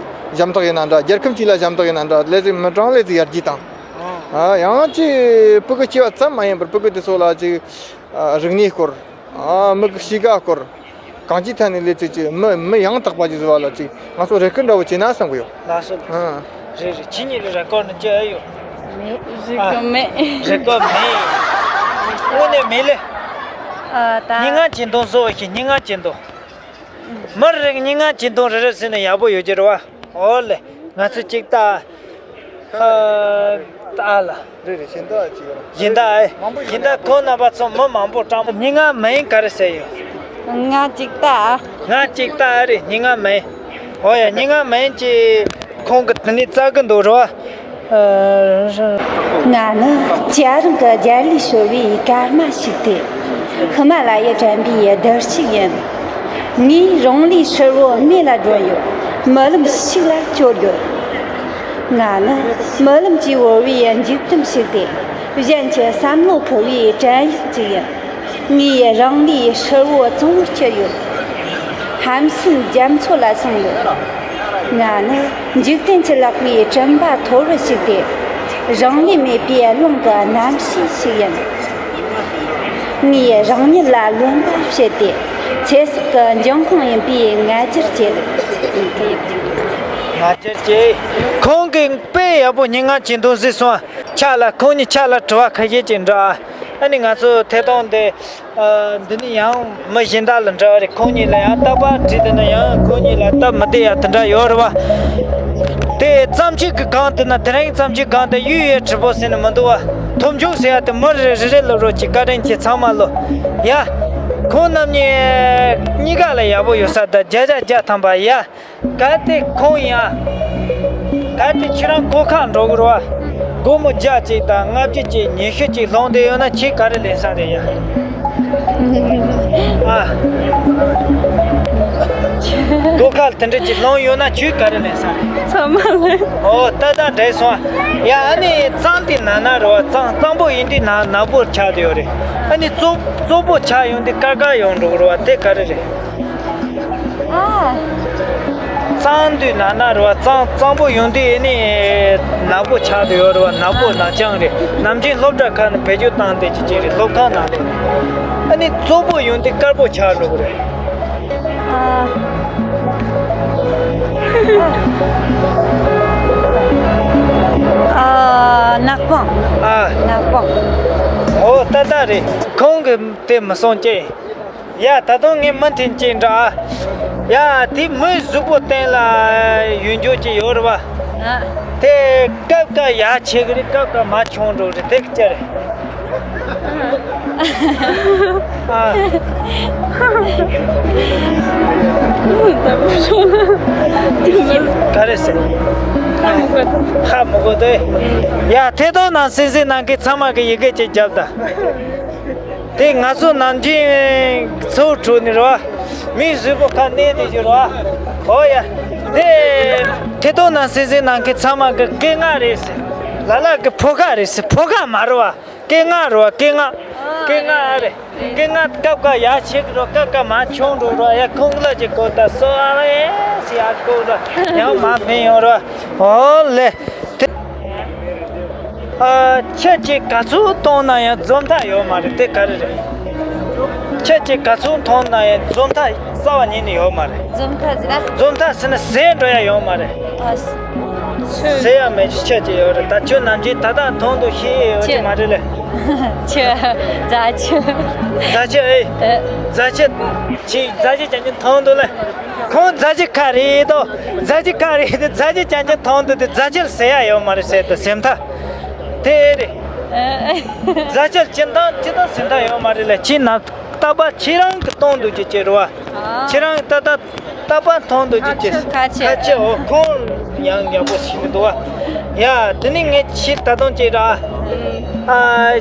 ཞབས་འདེགས་ཡིན་ན་འདྲ། རྒྱལ་ཁབ་ཅིག་ལ་ཞབས་འདེགས་ཡིན་ན་འདྲ། ལས་ཚེ་མི་གྲངས་ལས་ཚེ་ཡར་རྒྱས་དང་། ཨ། ཡང་ཅིག་ཕྲུ་གུ་སྐྱེ་བ་ཙམ་མ་ཡིན་པར་ཕྲུ་གུ་དེ་ཚོ་ལ་ཅིག་ཨ། རིག་གནས་སྐོར། ཨ། མི་གི་གཤིས་ཀ་སྐོར། གང་ཅིའི་ཐད་ནས་ལས་ཚིག་ཅིག་མི་མི་ཡང་དག་པ་ཅིག་བཟོ་བ་ལ་ཅིག་ང་ཚོ་རེ་སྐུལ་འདྲ་བོ་བྱས་ན་བསམ་གི་ཡོད། ལགས་སོ། ཨ། རེད་རེད། ཁྱེད་གཉིས་ལ་རེ་སྐུལ་འདྲ་བྱེད་ཨེ་ཡོད། མེད། རེ་སྐུལ་མེད། རེ་སྐུལ་མེད། དངོས་གནས་མེད་ལེ། ཨ། ད་སྙན་ངག་གཅིག་འདོན་བཟོ་བ་ཞིག་སྙན་ངག་གཅིག་འདོན། མི་རེ་སྙན་ངག་གཅིག་འདོན་རེ་རེ་ཟེར་ན་ཡག་པོ་ཡོད་ཀྱི་རེད་བ། ཨོ་ལེ། ང་ཚོ་གཅིག་ལྟ། ཨ། ལྟ་ལ། རེད་རེད། གཞན་དག་ཅིག་ཡོད་ན། གཞན་དག་ཨེ། མང་པོ་ཡོད་གཞན་དག་ན། ཁོང་རྣམ་པ་ཚོ་མི་མང་པོ་སྤྲང་པོ། སྙན་ངག་མིང་ག་རེ་ཟེར་ཡོད། ང་གཅིག་ལྟ། ང་གཅིག་ལྟ་རེད། སྙན་ངག་མིང་། ཨོ་ཡ། སྙན་ངག་མིང་ཅིག་ཁོང་གིས་དེ་ནས་བཙལ་གི་འདུག་རེད་བ། ཨ། ང་ནི་རྒྱ་རིགས་ཀྱི་རྒྱལ་ལས་ཤོར་བའི་སྐར་མ་ཞིག་སྟེ། ཧི་མ་ལ་ཡའི་དྲན་པའི་རྡུལ་ཞིག་ཡིན། ངས་རང་ལུས་ཧྲིལ་བོ་མེ་ལ་སྒྲོན་ཡོད། རྨི་ལམ་ཞིག་ལ་བསྐྱོར་ཡོད། ང་ནི་རྨི་ལམ་གྱིས་བོར་བའི་འཇིག་རྟེན་ཞིག་སྟེ། གཞན་གྱི་བསམ་བློ་འཁོར་བའི་བྲན་གཡོག་ཅིག་ཡིན། ངའི་རང་ལུས་ཧྲིལ་བོ་གཙང་བོར་བསྐྱུར་ཡོད། ཧམ་སེམས་རྒྱ་མཚོ་ལ་སོང་ཡོད། ང་ནི་འཇིག་རྟེན་གྱི་ལག་པའི་དྲན་པ་འཐོར་བུ་ཞིག་སྟེ། རང་ལས་མེད་པའི་རླུང་གི་རྣམ་ཤེས་ཤིག་ཡིན། ངས་རང་ཉིད་ལ་རློམ་པ་བྱས་ཏེ། ཚེ་སྲོག་གི་འབྱུང་ཁུངས་ཡིན་པའི་ང་རྒྱལ་སྐྱེས། ང་རྒྱལ་སྐྱེས། ཁོང་གིས་དཔེ་ཡག་པོ་སྙན་ངག་ཅིག་འདོན་ཟེར་སོང་། ཕྱག་ལ། ཁོང་གཉིས་ཕྱག་ལ་དྲི་བ་ཁ་ཤས་ཅིག་འདྲི་ཨ། ཨ་ནི་ང་ཚོ་ཐད་གཏོང་འདི། ཨ། འདི་ནི་ཡང་མི་གཞན་དག་ལ་འདྲི་བ་རེད། ཁོང་གཉིས་ལ་ཡང་སྟབས་བདེ་དེ་ན་ཡང་ཁོང་གཉིས་ལ་སྟབས་མི་བདེ་ཡ་དེ་འདྲ་ཡོད་རེད་བ། དེ་བརྩམས་ཆོས་ཀྱི་སྒང་དེ་ན། དེ་རིང་བརྩམས་ཆོས་སྒང་དེ་གཡུ་ཡི་དྲིལ་བུ་ཟེར་ནས་མི་འདུག་བ། མཐོང་ཆུང་ཟེར་ཡ་དེ་མི་རེ་རེ་རེ་ལབ་རོགས་གྱིས། བཀའ་དྲིན་ཆེ། ཚང་མ་ལོ། ཡ། ཁོང་རྣམ་གཉིས་གཉིས་ཀ་ལ་ཡག་པོ་ཡོད་ས། ད་བརྒྱ་ཆ་བརྒྱ་ཐམ་པ་ཡ། གལ་ཏེ་ཁོང་ཡང་། གལ་ཏེ་ཁྱེད་རང་སྒོ་ཁར་འགྲོ་གི་རེད་བ། སྒོར་མོ་བརྒྱ་གཅིག་དང་ལྔ་བཅུ་གཅིག་ཉི་ཤུ་གཅིག་ལོངས་བསྡད་ཡོད་ན་ཁྱེད་ག་རེ་ལེན་ས་རེད་ཡ། ཨ། སྒོ་ཁར་དེ་འདྲ་གཅིག་ལོངས་ཡོད་ན་ཁྱོད་ག་རེ་ལེན་ས་རེད། ཚང་མ་ལེན། ཨོ། ད་ད་འགྲིག་སོང་། ཡ། ཨ་ནི་གཙང་དེ་ནག་ནག་རེད་བ། གཙང་གཙང་པོ་ཡིན་དུས་ནག་ནག་པོ་ཆགས་བསྡད་ཡོད་རེད། ཨ་ནི་གཙང་གཙང་པོ་ཆགས་ཡོང་དུས་དཀར་དཀར་ཡོང་འགྲོ་གི་རེད་བ། དེ་ག་རེ་རེད། ཨ། གཙང་དུས་ནག་ནག་རེད་བ། གཙང་གཙང་པོ་ཡོང་དུས་ཨེ་ནི་ནག་པོ་ཆགས་བསྡད་ཡོད་རེད་བ། ནག་པོ་ནག་རྐྱང་རེད། ནམ་རྒྱུན་སློབ་གྲྭ་ཁག་ནས་བེད་སྤྱོད་བཏང་བསྡད་ཀྱི་ཅིག་རེད། སློབ་ཁང་ནང་ལོགས་ནས། ཨ་ནི་གཙང་པོ་ཡོང་དུས་དཀར་པོ་ཆགས་འགྲོ་གི་རེད། ཨ། ཨ། ནག་པང་། ཨ། ནག་པང་། ཨོ། ཏག་ཏག་རེད། ཁོང་གིས་དེ་མི་སོང་ཅེས། ཡ། ད་དུང་ངས་མུ་མཐུད་ཅིག་འདྲི་ཨ། ཡ། དེ་མི་གཟུགས་པོ་སྟེང་ལ་ཡོད་འཇོག་ཅིག་ཡོད་རེད་བ། ཨ། དེ་སྐབས་འགའ་ཡག་བྱེད་གི་རེད། སྐབས་འགའ་མར་མཆོང་འགྲོ་རེད། དེ་ག་ཅི་རེད། ཨ། ག་རེ་ཟེར། ཧ་མི་གོ་དེ། ཡ། ཐད་གཏོང་ནང་གསན་གཟིགས་གནང་མཁན་ཚང་མ་གིས་ཡི་གེ་ཅིག་བརྒྱབ་དང་། དེ་ང་ཚོ་ནམ་རྒྱུན་ཚོ་ཁྲོད་ནས་རེད་བ། མི་གཟུགས་པོ་ཁ་གནས་དེ་བཞིན་རེད་བ། ཨོ་ཡ། དེ་ཐད་གཏོང་ནང་གསན་གཟིགས་གནང་མཁན་ཚང་མ་གི་སྐད་ངག་རེད་ཟེར། ལ་ལ་གི་ཕོ་ཁ་རེད་ཟེར། ཕོ་ཁ་མ་རེད་བ། སྐད་ངག་རེད་བ། སྐད་ངག་སྐད་ངག་རེད། སྐད་ངག་སྐབས་འགའ་ཡག་བྱེད་གི་རེད། སྐབས་འགའ་མར་མཆོང་འགྲོ་རེད་བ། ཡ། ཁོང་ལ་ཅིག་གོ་ད་སོ་ཨ་ཡེ་ཟེར་ཡ་གོ་རེད། ཡང་མར་འཕེན་ཡོང་རེད་བ། ཨོ་ལེ། དེ། ཨ། ཁྱི་གཅིག་ག་ཚོད་བཏང་ན་ཡང་འཛོམས་ཐག་ཡོད་མ་རེད། དེ་ག་རེ་རེད། ཁྱི་གཅིག་ག་ཚོད་བཏང་ན་ཡང་འཛོམས་ཐག་རྩ་བ་ཉིད་ནས་ཡོད་མ་རེད། འཛོམས་ཐག་ཟེར་ན། འཛོམས་ཐག་ཟེར་ན་ཟས་འགྲོ་ཡ་ཡོད་མ་རེད། ཨ། ཟས་ཡ་མེད་ཁྱི་གཅིག་ཡོད་རེད། ད་ཁྱོད་ནམ་རྒྱུན་ད་ལྟ་མཐོང་འདུག་ཤེས་ཡོད་ཀྱི་མ་རེད་ལེ། ཁྱི། རྫ་ཆུ། རྫ་ཆུ་ཨེ། ཨ། རྫ་ཆུ། ཁྱི་རྫ་ཆུ་ཅན་གྱི་མཐོང་འདུག་ལེ། ཁོང་རྫ་ཆུ་ཁ་རེད་དོ། རྫ་ཆུ་ཁ་རེད་དེ། རྫ་ཆུ་ཅན་གྱི་མཐོང་འདུག་དེ་རྫ་ཆུ་ལ་ཟེར་ཡ་ཡོད་མ་རེད་ཟེར་དུ་སེམས་ཐག་དེ་རེད། རྫ་ཆུ་ལ་སྤྱིར་བཏང་སྤྱིར་བཏང་སེམས་ཐག་ཡོད་མ་རེད་ལེ། ཁྱི་ན་རྟག་པར་ཁྱེད་རང་གི་གཏོང་འདུག་ཅེས་བྱེད་རོགས། ཁྱེད་རང་ད་ལྟ་རྟག་པར་མཐོང་འདུག་ཅེས་བྱེད། ཁ་ཆེ་ཁ་ཆེ། ཁ་ཆེ། འོ། ཁོང་ཡང་ཡག་པོ་ཞིག་མི་འདུག་བ། ཡ། དེ་ནི་ངས་ཁྱི་ད་དུང་ཅིག་ར། ཨ།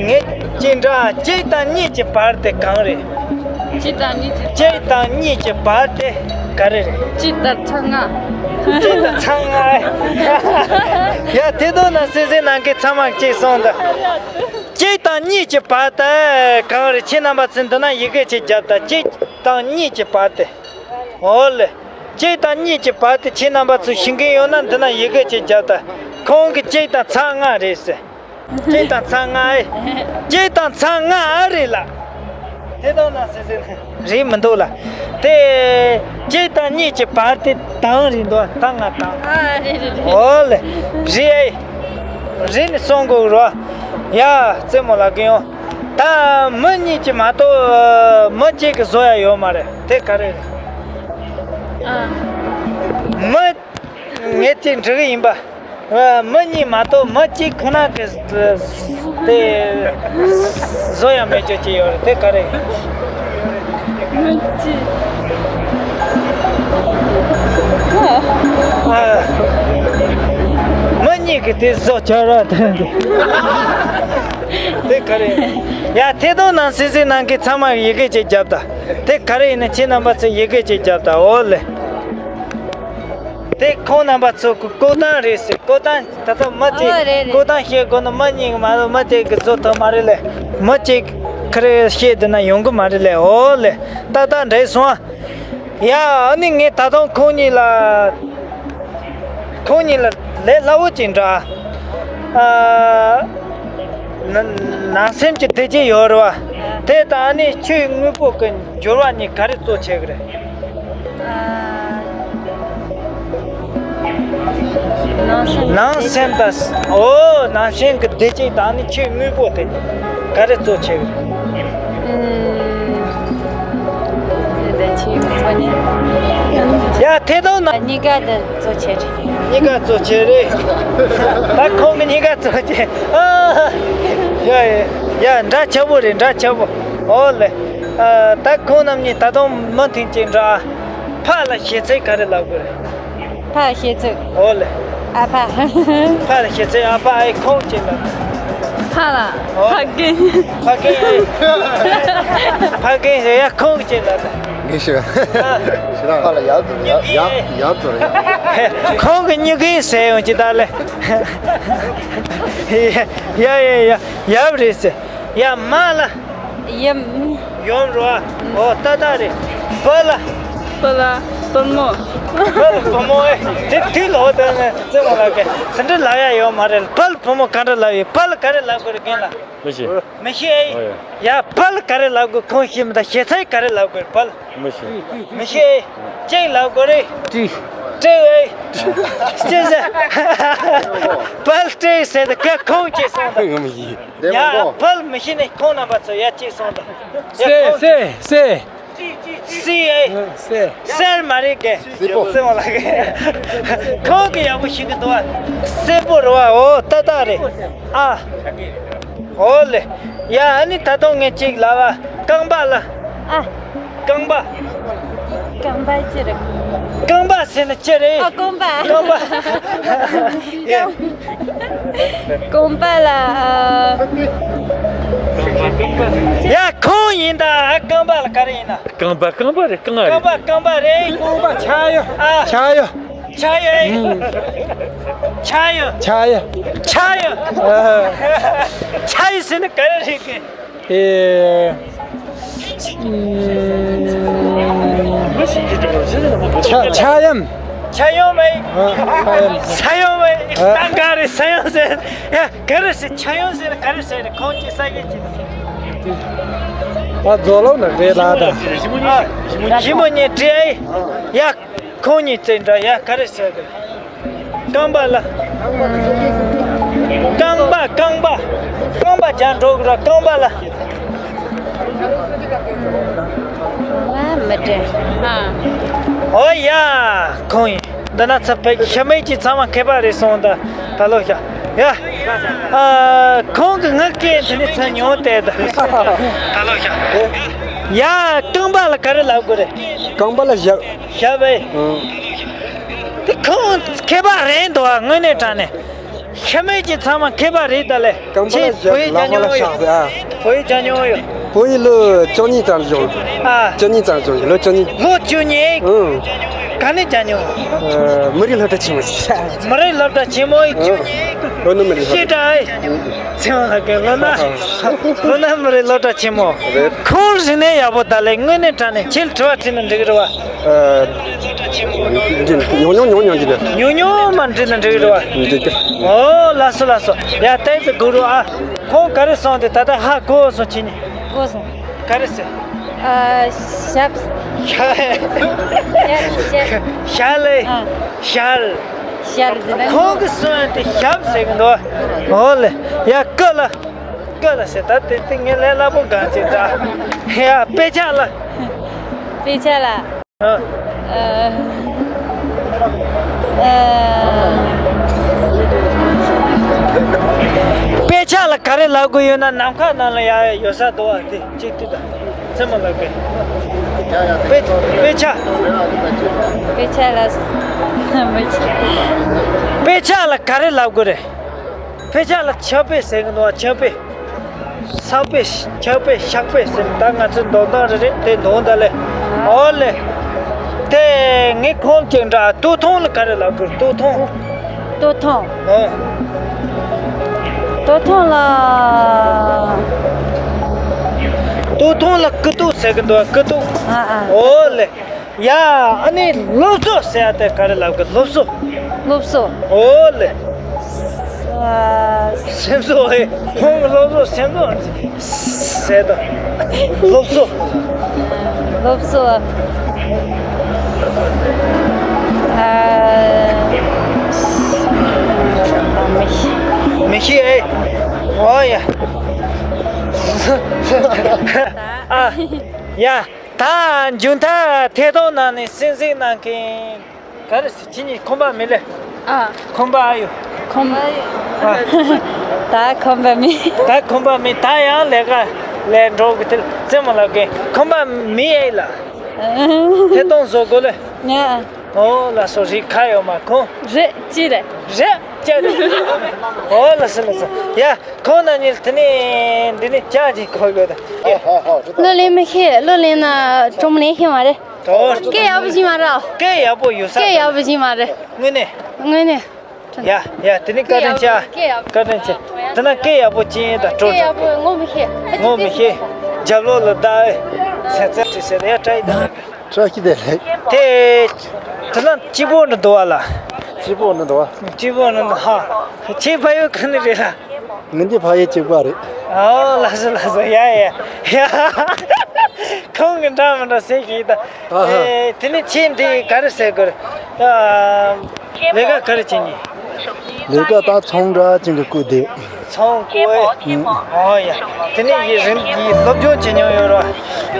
ངས་ཅིག་འདྲ། གཅིག་དང་གཉིས་ཀྱི་བར་དེ་གང་རེད། གཅིག་དང་གཉིས་ཀྱི། གཅིག་དང་གཉིས་ཀྱི་བར་དེ་ག་རེ་རེད། གཅིག་དང་ཚ་ལྔ། གཅིག་དང་ཚ་ལྔ། ཡ། དེ་དོན་ན་སེམས་སེམས་ནང་གི་ཚང་མ་གཅིག་སོང་ད། གཅིག་དང་གཉིས་ཀྱི་བར་དེ་གང་རེད། ཁྱེད་རྣམ་པ་ཚོས་འདི་ན་ཡི་གེ་ཅིག་བརྒྱབ་ད། གཅིག་དང་གཉིས་ཀྱི་བར་དེ། འོ་ལེ། གཅིག་དང་གཉིས་ཀྱི་བར་དེ་ཁྱེད་རྣམ་པ་ཚོས་ཤེས་མཁན་ཡོད་ན་འདི་ན་ཡི་གེ་ཅིག་བརྒྱབ་ད། ཁོང་གི་གཅིག་དང་ཚེག་ལྔ་རེད་ཟེར། གཅིག་དང་ཚེག་ལྔ་ཨེ། གཅིག་དང་ཚེག་ལྔ་ཨ་རེད་ལ། དེ་དང་ན་སེ་སེ་རེད་མི་འདུག་ལ། དེ་གཅིག་དང་གཉིས་ཀྱི་བར་དེ་དང་རེད་འདུག་ད་ང་དང་། ཨ་རེད་རེད་རེད། ཨོ་ལེ། རེད་ཨེ། རེད་ནི་སོང་དགོས་རོ། ཡ་རྩེད་མོ་ལ་གི་ཡོང་། ད་མི་གཉིས་ཀྱི་མ་གཏོགས་མི་གཅིག་གི་བཟོ་ཡ་ཡོད་མ་རེད། དེ་ག་རེ་རེད། ཨ། མི། ངས་དེ་འདྲི་གི་ཡིན་པ། མི་གཉིས་མ་གཏོགས་མི་གཅིག་ཁོ་ན་གི་དེ་བཟོ་ཡང་མེད་ཅོ་ཅི་ཡོད་རེད། དེ་ག་རེད། མི་གཅིག་ཨ། མི་གཉིས་ཀྱི་དེ་བཟོ་བྱ་ར་དེ་དེ་ག་རེད། ཡ་ཐད་གཏོང་ནང་སིན་སིན་ནང་གི་ཚང་མ་ཡི་གེ་ཅིག་རྒྱབ་ད། དེ་ག་རེ་ཡིན་ན་ཁྱེད་རྣམ་པ་ཚོ་ཡི་གེ་ཅིག་རྒྱབ་ད། འོ་ལེ། དེ་ཁོང་རྣམ་པ་ཚོ་གི་ལྐོག་གཏམ་རེད་ཟེར། ལྐོག་གཏམ་ད་ལྟ་མི་དེ་ཨོ་རེད་རེད། ལྐོག་གཏམ་བཤད་དགོས་ན་མི་གཉིས་མ་གཏོགས་མི་དེ་གི་བཟོ་ཐུབ་མ་རེད་ལེ། མི་གཅིག་ཁ་རེ་བཤད་དེ་ན་ཡོང་གི་མ་རེད་ལེ། ཨོ་ལེ། ཏག་ཏག་འགྲིག་སོང་ཨ། ཡ་ཨ་ནི་ངས་ད་དུང་ཁོང་གཉིས་ལ་ཁོང་གཉིས་ལ་ལས་སླ་བོ་ཅིག་འདྲ། ཨ། ན་ནང་སེམས་ཀྱི་བདེ་སྐྱིད་ཡོད་རེད་བ། དེ་དང་ཨ་ནི་ཆོས་དངོས་པོ་གི་འབྱོར་བ་གཉིས་ག་རེ་གཙོ་ཆེ་གི་རེད། ཨ། ནང་སེམས་ནང་སེམས་དང་། ཨོ་ནང་སེམས་ཀྱི་བདེ་སྐྱིད་དང་ནི་ཆོས་དངོས་པོ་དེ་ག་རེ་གཙོ་ཆེ་གི་རེད། ཨུམ། བདེ་སྐྱིད་དངོས་པོ་ནི། ཡ་ཐད་གཏོང་ན། གཉིས་ཀ་དེ་གཙོ་ཆེ་རེད། གཉིས་ཀ་གཙོ་ཆེ་རེད། ད་ཁོང་གི་གཉིས་ཀ་གཙོ་ཆེ། ཨ། ཡ་ཡ་ཡ་འདྲ་ཆགས་པོ་རེད། འདྲ་ཆགས་པོ། ཨོ་ལེ། ཨ། ད་ཁོང་རྣམ་གཉིས་ད་དུང་མུ་མཐུད་ཅིག་འདྲ། ཕ་ལ་ཞེ་ཚིག་ག་རེ་ལབ་དགོས་རེད། ཕ་ཞེ་ཚིག་ཨོ་ལེ། ཨ་ཕ། ཕ་ལ་ཞེ་ཚིག་ཨ་ཕ་ཨེ་ཁོང་ཅིག་ལབ། ཕ་ལ། ཨོ། ཕ་རྒན། ཕ་རྒན་ཨེ། ཕ་རྒན་ཨེ་ཡ་ཁོང་ཅིག་ལབ། ངས་ཤེས། ཨ། ཕ་ལ་ཡབ་ཚོ་ཡབ་ཡབ་ཚོ་རེད། ཁོང་གི་མྱི་རྒན་ཟེར་ཡོང་ཅི་ད་ལེ། ཡ་ཡ་ཡ་ཡབ་རེད་ཟེར། ཡ་མ་ལ། ཡུམ། ཡུམ་རོ། ཨོ་ཏ་ཏ་རེད། བུ་ལ། བུ་ལ། བུ་མོ། བུ་ལ་བུ་མོ་ཨེ། དེ་དུས་ལོ་དེ་ནས་རྩེད་མོ་ལ་ག་དེ་འདྲ་ལབ་ཡ་ཡོད་མ་རེད། བུ་ལ་བུ་མོ་ག་འདྲ་ལབ་ཡོད། བུ་ལ་ག་རེ་ལབ་དགོས་རེད་རྒན་ལགས། མི་ཤེས། མི་ཤེས་ཨེ། ཨོ་ཡ། ཡ་བུ་ལ་ག་རེ་ལབ་དགོས་ཁོང་ཤེས་མི་ད། ཞེ་ཚིག་ག་རེ་ལབ་དགོས་རེད་བུ་ལ། མི་ཤེས། མི་ཤེས་ཨེ། ཅིག་ལབ་དགོས་རེད། ཀྲིག་ཀྲིག་ཨེ། ཅི་ཟེར། བུ་ལ་ཀྲིག་ཟེར་ད་ག་ཁོང་ཅིག་སོང་ད། ཡ་བུ་ལ་མི་ཤེས་ནས་ཁོང་རྣམ་པ་ཚོ་ཡ་ཅིག་སོང་ད། ཡ་སེ་ཁོང་སེ་སེ། སི་ཨེ། སེ། སེར་མ་རེད་གས། སེར་པོ། སེར་མོ་ལ་གས། ཁོང་གི་ཡག་པོ་ཤེས་གི་འདུག་ཨ། སེར་པོ་རེད་བ། ཨོ་ཏག་ཏག་རེད། ཨ། ཨོ་ལེ། ཡ་ཨ་ནི་ད་དུང་ངས་ཅིག་ལབ་ཨ། རྐང་པ་ལ། ཨ། རྐང་པ། རྐང་པ་ཅི་རེད། རྐང་པ་ཟེར་ན་ཅི་རེད། ཨ་རྐང་པ། རྐང་པ། ཡ། རྐང་པ་ལ། ཡ་ཁོང་ཡིན་ད། རྐང་པ་ལ་ག་རེ་ཡིན་ན། རྐང་པ་རྐང་པ་རེད། རྐང་རེད། རྐང་པ་རྐང་པ་རེད། རྐང་པ་ཆག་ཡོད། ཨ། ཆག་ཡོད། ཆག་ཡོད་ཨེ། ཨུམ། ཆག་ཡོད། ཆག་ཡོད། ཆག་ཡོད། ཨ། ཆག་ཡོད་ཟེར་ན་ག་རེ་རེད་གི། ཨེ། ཨུམ། ཆ་ཆ་ཡམ། ཆ་ཡོམ་ཨེ། ཨ། ཆ་ཡམ། ས་ཡོམ་ཨེ། ཨ། ད་ག་རེ་ས་ཡོམ་ཟེར། ཡ་ག་རེ་ཟེར། ཆ་ཡོམ་ཟེར་ག་རེ་ཟེར། ཁོང་ཅི་ས་གི་ཅི། ཨ་རྫོགས་ལོག་ན་རེད་ལ་ད། ཨ། ཞི་མོ་ཉིད་བྲིས་ཨེ། ཡ། ཁོང་གཉིས་བཙལ་འདྲ་ཡ་ག་རེ་ཟེར་གི། རྐང་པ་ལ། རྐང་པ་རྐང་པ། རྐང་པ་རྒྱག་འགྲོ་གི་ར་རྐང་པ་ལ། ང་མི་དྲན། ཨ། ཨོ་ཡ། ཁོང་ཡིན། འདི་ན་ཚ་བེད་ཤ་མེད་ཀྱི་ཚང་མ་མཁས་པ་རེད་སོང་ད། ད་ལོ་ཤ། ཡ། ཨ། ཁོང་གི་ངག་སྐད་འདི་ནི་ཚ་ཉུང་དེ་ད། ད་ལོ་ཤ། ཡ། རྐང་པ་ལ་ག་རེ་ལབ་དགོས་རེད། རྐང་པ་ལ་ཞབས། ཞབས་ཨེ། ཨང་། དེ་ཁོང་མཁས་པ་རེད་འདུག་ཨ། དངོས་གནས་དྲང་གནས། ཤ་མེད་ཀྱི་ཚང་མ་མཁས་པ་རེད་ད་ལེ། རྐང་པ་ལ་ཁྱེད་ཞབས། བོད་ཡིག་ལག་པ་ལ་སྦྱང་ཡོད། ཞབས་ཟེར་ཨ། བོད་ཡིག་སྦྱང་མྱོང་ཡོད། བོད་ཡིག་ལོ་བཅུ་གཉིས་ཙམ་སྦྱངས། ཨ། བཅུ་གཉིས་ཙམ་སྦྱངས་ཡོད། ལོ་བཅུ་གཉིས། ལོ་བཅུ་གཉིས། ཨང་། ག་ནས་རྒྱག་མྱོང་། ཨ། མི་རིགས་སློབ་གྲྭ་ཆེན་མོ་ཞིག་མི་རིགས་སློབ་གྲྭ་ཆེན་མོ་ཡིན། ཨ། ལོ་ན་མི་རིགས་སློབ་ཤེས་གྲྭ་ཨེ། ཚེ་དབང་ལགས་ཀྱིས་ལོ་ན། ལོ་ན་མི་རིགས་སློབ་གྲྭ་ཆེན་མོ། རེད། ཁོང་རིག་གནས་ཡག་པོ་ད་ལས་དངོས་གནས་དྲང་གནས་ཁྱེད་དྲི་བ་དྲིས་ན་འགྲིག་གི་རེད་བ། ཨ། འདི་ཉུང་ཉུང་ཉུང་ཉུང་ཅིག་རེད། ཉུང་ཉུང་མ་དྲིས་ན་འགྲིག་གི་རེད་བ། འགྲིག་གི། ཨོ་ལགས་སོ་ལགས་སོ། ཡ་ཏོག་ཙམ་སྒུག་རོགས་ཨ། ཁོང་ག་རེ་གསུངས་ཏེ་ད་ལྟ་ཧ་གོ་སོང་ཁྱེད་གཉིས། གོ་སོང་། ག་རེ་ཟེར། ཨ། ཞབས། ཞབས། ཞབས། ཞལ་ལས། ཨ། ཞལ། ཞལ་ཟེར་ན། ཁོང་གིས་གསུངས་ཏེ་ཞབས་ཟེར་གི་འདུག་ཨོ་ལེ། ཡ་ཀ་ལ། ཀ་ལ་ཟེར་ད་དེ་དེ་ངས་ལས་སླ་པོ་གང་བྱེད་འདྲ། ཡ་དཔེ་ཆ་ལ། དཔེ་ཆ་ལ། ཨ། ཨ། ཨ། དཔེ་ཆ་ལ་ག་རེ་ལབ་དགོས་ཡོད་ན་ནམ་མཁའ་ནང་ལ་ཡ་ཡོད་ས་འདུག་བ་དེ་གཅིག་དེ་དང་། ཚད་མ་ལགས་པས། དཔེ་དཔེ་ཆ། དཔེ་ཆ་ལ། མི་ཆ། དཔེ་ཆ་ལ་ག་རེ་ལབ་དགོས་རེད། དཔེ་ཆ་ལ་ཆག་དཔེ་ཟེར་གི་འདུག་བ། ཆག་དཔེ། ཟག་པོས་ཆག་པོས་བཤགས་པས་ཟེར། ད་ང་ཚོའི་འདོན་སྟངས་རེ་རེ་དེ་འདོན་ད་ལེ། ཨོ་ལེ། དེ་ངས་ཁོང་ཅིག་འདྲ་སྟོད་ཐུང་ལ་ག་རེ་ལབ་དགོས། སྟོད་ཐུང་། སྟོད་ཐུང་། ཨ། སྟོད་ཐུང་ལ། སྟོད་ཐུང་ལ་སྐུ་ཐུང་ཟེར་གི་འདུག་སྐུ་ཐུང་། ཨ་ཨ། ཨོ་ལེ། ཡ། ཨ་ནི་སློབ་གསོ་ཟེར་ཡ་དེ་ག་རེ་ལབ་གི། སློབ་གསོ། སློབ་གསོ། ཨོ་ལེ། ཨ། སེམས་གསོ་ཨེ། ཁོང་གི་སློབ་གསོ་སེམས་གསོ་ཟེར་དང་། སློབ་གསོ། སློབ་གསོ། ཨ། མི་ཤེས། མི་ཤེས་ཨེ། ཨོ་ཡ། ཨ། ཡ། ད་མཇུག་མཐར་ཐད་གཏོང་ནང་ནས་གསན་གཟིགས་གནང་མཁན་ག་རེ་ཟེར། ཁྱེད་གཉིས་ཁོམ་པ་མེད་ལེ། ཨ། ཁོམ་པ་ཨ་ཡོད། ཁོམ་པ། ཨ། ད་ཁོམ་པ་མེད། ད་ཁོམ་པ་མེད། ད་ཡང་ལས་ཀ་ལས་འགྲོ་གི། དེ་ཚེ་མ་ལགས་ཀྱིས་ཁོམ་པ་མེད་ཨེ་ལ། ཨ། ཐད་གཏོང་བཟོ་དགོས་ལེ། ཨ། ཨོ་ལགས་སོ། རིག་ཁ་ཡོད་མ། ཁོང་རེད་ཅི་རེད། རེད་ཅི་རེད། ཨོ་ལགས་སོ་ལགས་སོ། ཡ། ཁོང་རྣམ་གཉིས་དེ་ནས་འདི་ནས་ཅང་ཅིག་གོ་དགོས་ད། ལོ་ལེན་མི་ཤེས། ལོ་ལེན་ན་གྲོང་མི་ལེན་ཤེས་མ་རེད། ཨོ། སྐད་ཡག་པོ་ཞིག་མ་རེད། སྐད་ཡག་པོ་ཡོད་ས། སྐད་ཡག་པོ་ཞིག་མ་རེད། དངོས་གནས། དངོས་གནས། ཡ་ཡ། དེ་ནས་བཀའ་དྲིན་ཆེ། སྐད་ཡག་པོ། བཀའ་དྲིན་ཆེ། དེ་ན་སྐད་ཡག་པོ་ཅི་ཡིན་ད། སྤྲོ་སྐད་ཡག་པོ་སྤྲོ། ངོ་མི་ཤེས། ངོ་མི་ཤེས། རྒྱབ་ལོགས་ལ་བདའ་ཨེ། ཟེར་ཚར་ཏེ་ཟེར་ཡ་བཀྲ་ཤིས་བདེ་ལེགས། བཀྲ་ཤིས་བདེ་ལེགས། དེ་དེ་ན་སྐྱིད་པོ་འདྲ་འདུག་བ་ལ། སྐྱིད་པོ་འདྲ་འདུག་བ། སྐྱིད་པོ་འདྲ་འདུག་ཧ། ཁྱེད་ཕ་ཡུལ་ག་ནས་རེད་ལ། ངེད་ཀྱི་ཕ་ཡུལ་གཅིག་པ་རེད། ཨོ་ལགས་སོ་ལགས་སོ། ཡ་ཡ་ཡ། ཁོང་གི་འདྲ་མི་འདྲ་ཟེར་གྱི་ད། ཨ་ཧ། ཨེ། དེ་ནས་ཁྱེད་འདི་ག་རེ་ཟེར་དགོས་རེད། ཨ། ལས་ཀ་ག་རེ་བྱེད་ནི། ལས་ཀ་ད་ཚོང་འདྲ་ཅིག་གི་བརྐོས་བསྡད། ཚོང་བརྐོ་ཨེ། ཨོ་ཡ། དེ་ནས་ཡི་རིམ་གྱིས་སློབ་སྦྱོང་བྱེད་མྱོང་ཡོད་རེད།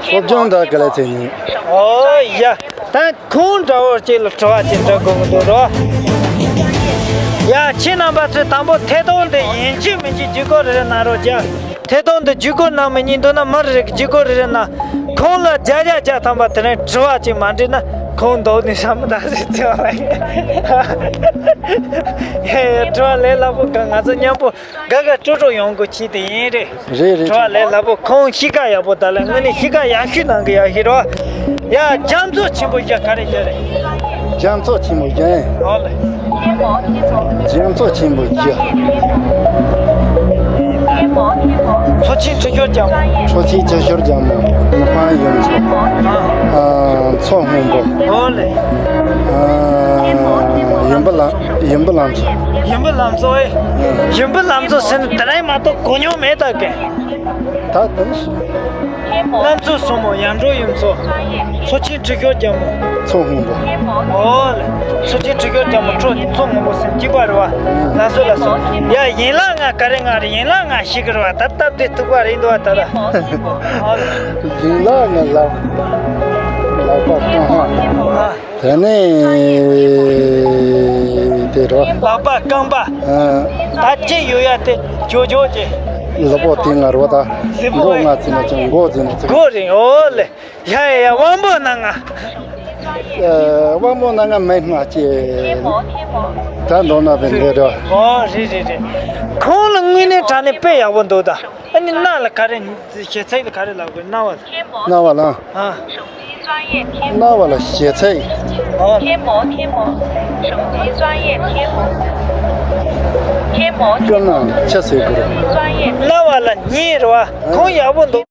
སློབ་སྦྱོང་ད་ག་ལ་བྱེད་ནི། ཨོ་ཡ། ད། ཁོང་འདྲ་བོ་ཅིག་ལ་དྲི་བ་ཅིག་འདྲི་དགོས་ཀྱི་འདུག་རོ། ཡ། ཁྱེད་རྣམ་པ་ཚོས་དང་པོ་ཐད་གཏོང་འདི་ཡིན་གཅིག་མིན་གཅིག་བརྒྱུད་སྐུར་རེ་རེ་གནང་རོགས་བྱ། ཐད་གཏོང་འདི་བརྒྱུད་སྐུར་གནང་མི་གཉིས་འདུག་ན་མི་རེ་རེ་གིས་བརྒྱུད་སྐུར་རེ་རེ་གནང་། ཁོང་ལ་བརྒྱ་ཆ་བརྒྱ་ཐམ་པ་དེ་རིང་དྲི་བ་ཅིག་མ་འདྲི་ན་ཁོང་འདོགས་ནས་ས་མི་འདུག་ཟེར་བྱས་པ་ཡིན། ཡ་ཡ། དྲི་བ་ལས་སླ་པོ་གང་། ང་ཚོ་མཉམ་པོ། དགའ་དགའ་སྤྲོ་སྤྲོ་ཡོང་དགོས་ཀྱི་དེ་ཡིན་རེད། རེད་རེད། དྲི་བ་ལས་སླ་པོ། ཁོང་གཤིས་ཀ་ཡག་པོ་ད་ལ། དངོས་གནས་གཤིས་ཀ་ཡག་ཤོས་ནང་གི་ཡག་ཤོས་རེད་བ། ཡ། རྒྱ་མཚོ་ཆེན་པོ་བཞི་ག་རེ་བཞི་རེད། རྒྱ་མཚོ་ཆེན་པོ་བཞི། ཨོ་ལེ། རྒྱ་མཚོ་ཆེན་པོ་བཞི། མཚོ་ཆེན་ཁྲི་ཤོར་རྒྱལ་མོ། མཚོ་ཆེན་ཁྲི་ཤོར་རྒྱལ་མོ། མི་ཕམ་ཡུམ་མཚོ། ཨ། མཚོ་སྔོན་པོ། ཨོ་ལེ། ཨ། ཡུམ་བུ་ལམ། ཡུམ་བུ་ལམ་མཚོ། ཡུམ་བུ་ལམ་མཚོ་ཨེ། ཡུམ་བུ་ལམ་མཚོ་ཟེར་ན་དེ་རིང་མ་གཏོགས་གོ་མྱོང་མེད་ད་གི། ད་དེ་ནི། ལམ་མཚོ་སྲུ་མོ། ཡར་འབྲོག་ཡུལ་མཚོ། མཚོ་ཆེན་ཁྲི་ཤོར་རྒྱལ་མོ། མཚོ་སྔོན་པོ། ཨོ་ལེ། མཚོ་ཆེན་ཁྲི་ཤོར་རྒྱལ་མོ་ཁྲོ་མཚོ་སྔོན་པོ་ཟེར་གཅིག་པ་རེད་བ། ལགས་སོ་ལགས་སོ། ཡ། ཡན་ལག་ལྔ་ག་རེ་ལྔ་རེད། ཡན་ལག་ལྔ་ཤེས་ཀྱི་རེད་བ། ད་སྟབས་བདེ་ཐུག་པ་རེད་འདུག་བ་ད་ལ། ཨོ་ལེ། ཡན་ལག་ལྔ་ལ། ལག་པ་རྐང་པ། ཨ། དེ་ནས་དེ་རོ། ལག་པ་རྐང་པ། ཨ། ད་ཅི་ཡོད་ཡ་དེ་ཇོ་ཇོ་ཅེ། ལག་པ་དེ་ང་རོ་ད། ལག་པ་མགོ་ང་ཙི་ན་ཅང་མགོ་ཙི་ན་ཙི། མགོ་རེད། ཨོ་ལེ། ཡ་ཡ་ཡ། དབང་པོ་སྣ་ལྔ། ཨ། དབང་པོ་སྣ་ལྔ་མེད་སྣ་ཅེ། ད་འདོན་ན་བས་འདི་རོ། ཨོ་རེད་རེད་རེད། ཁོང་ལ་དངོས་གནས་དྲང་གནས་དཔེ་ཡག་པོ་འདུག་ད། ཨ་ནི་སྣ་ལ་ག་རེ། ཞེ་ཚིག་ལ་ག་རེ་ལབ་དགོས། སྣ་བ་ལ། སྣ་བ་ལ། ཨ། སྣང་བ་ལ་ཞེ་ཚའི། ཨོ། སྐྱོ་སྣང་ཆ་ཟེར་དགོས་རེད། སྣང་བ་ལ་ཉེ་རེད་བ། ཁོང་ཡག་པོ་འདུག